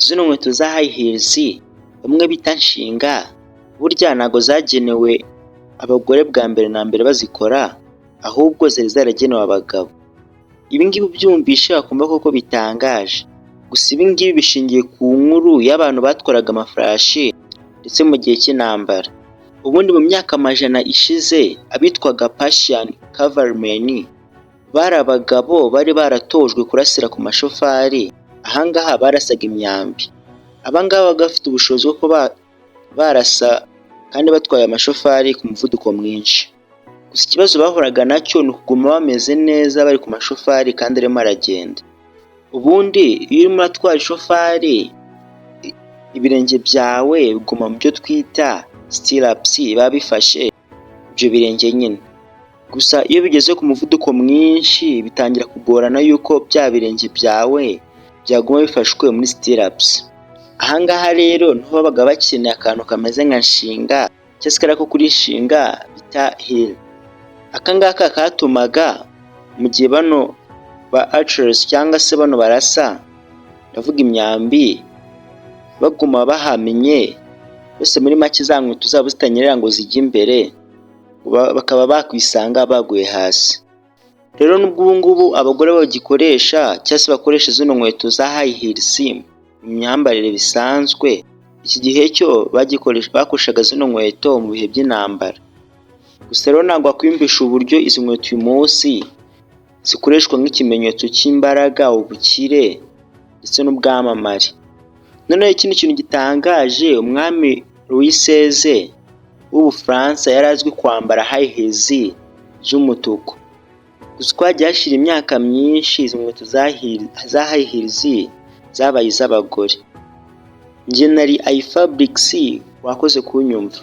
Zino nkweto za high heels bamwe bita nshinga, burya ntabwo zagenewe abagore bwa mbere na mbere bazikora, ahubwo zari zaragenewe abagabo. Ibi ngibi ubyumvishe wakumva koko bitangaje, gusa ibi ngibi bishingiye ku nkuru y'abantu batwaraga amafarashi ndetse mu gihe cy'intambara. Ubundi mu myaka amajana ishize, abitwaga Persian cavalrymen bari abagabo bari baratojwe kurasira ku mashofari, ahangaha barasaga imyambi. Abangaba babaga bafite ubushobozi bwo kuba barasa kandi batwaye amashofari ku muvuduko mwinshi. Gusa ikibazo bahuraga nacyo ni ukuguma bameze neza bari ku mashofari kandi arimo aragenda. Ubundi iyo urimo uratwara ishofari, ibirenge byawe biguma mu byo twita stirrups, biba bifashe ibyo birenge nyine. Gusa iyo bigeze ku muvuduko mwinshi, bitangira kugorana yuko bya birenge byawe byaguma bifashwe muri stirrups. Ahangaha rero niho babaga bakeneye akantu kameze nka nshinga cyangwa se kariya ko kuri nshinga bita heel. Aka ngaka katumaga mu gihe bano ba archers cyangwa se bano barasa, ndavuga imyambi, baguma bahamye bose, muri make za nkweto zabo zitanyerera ngo zijye imbere, bakaba bakwisanga baguye hasi. Rero nubwo ubu ngubu abagore bagikoresha cyangwa se bakoresha zino nkweto za high heels mu myambarire bisanzwe, iki gihe cyo bakoreshaga zino nkweto mu bihe by'intambara. Gusa rero ntabwo wakwiyumvisha uburyo izi nkweto uyu munsi zikoreshwa nk'ikimenyetso cy'imbaraga, ubukire ndetse n'ubwamamare. Noneho ikindi kintu gitangaje, umwami Louis XVI w'Ubufaransa yari azwi kwambara high heels z'umutuku. Gusa uko hagiye hashira imyaka myinshi, izi nkweto za high heels zabaye iz'abagore. Njye nari iFabrics, wakoze kunyumva.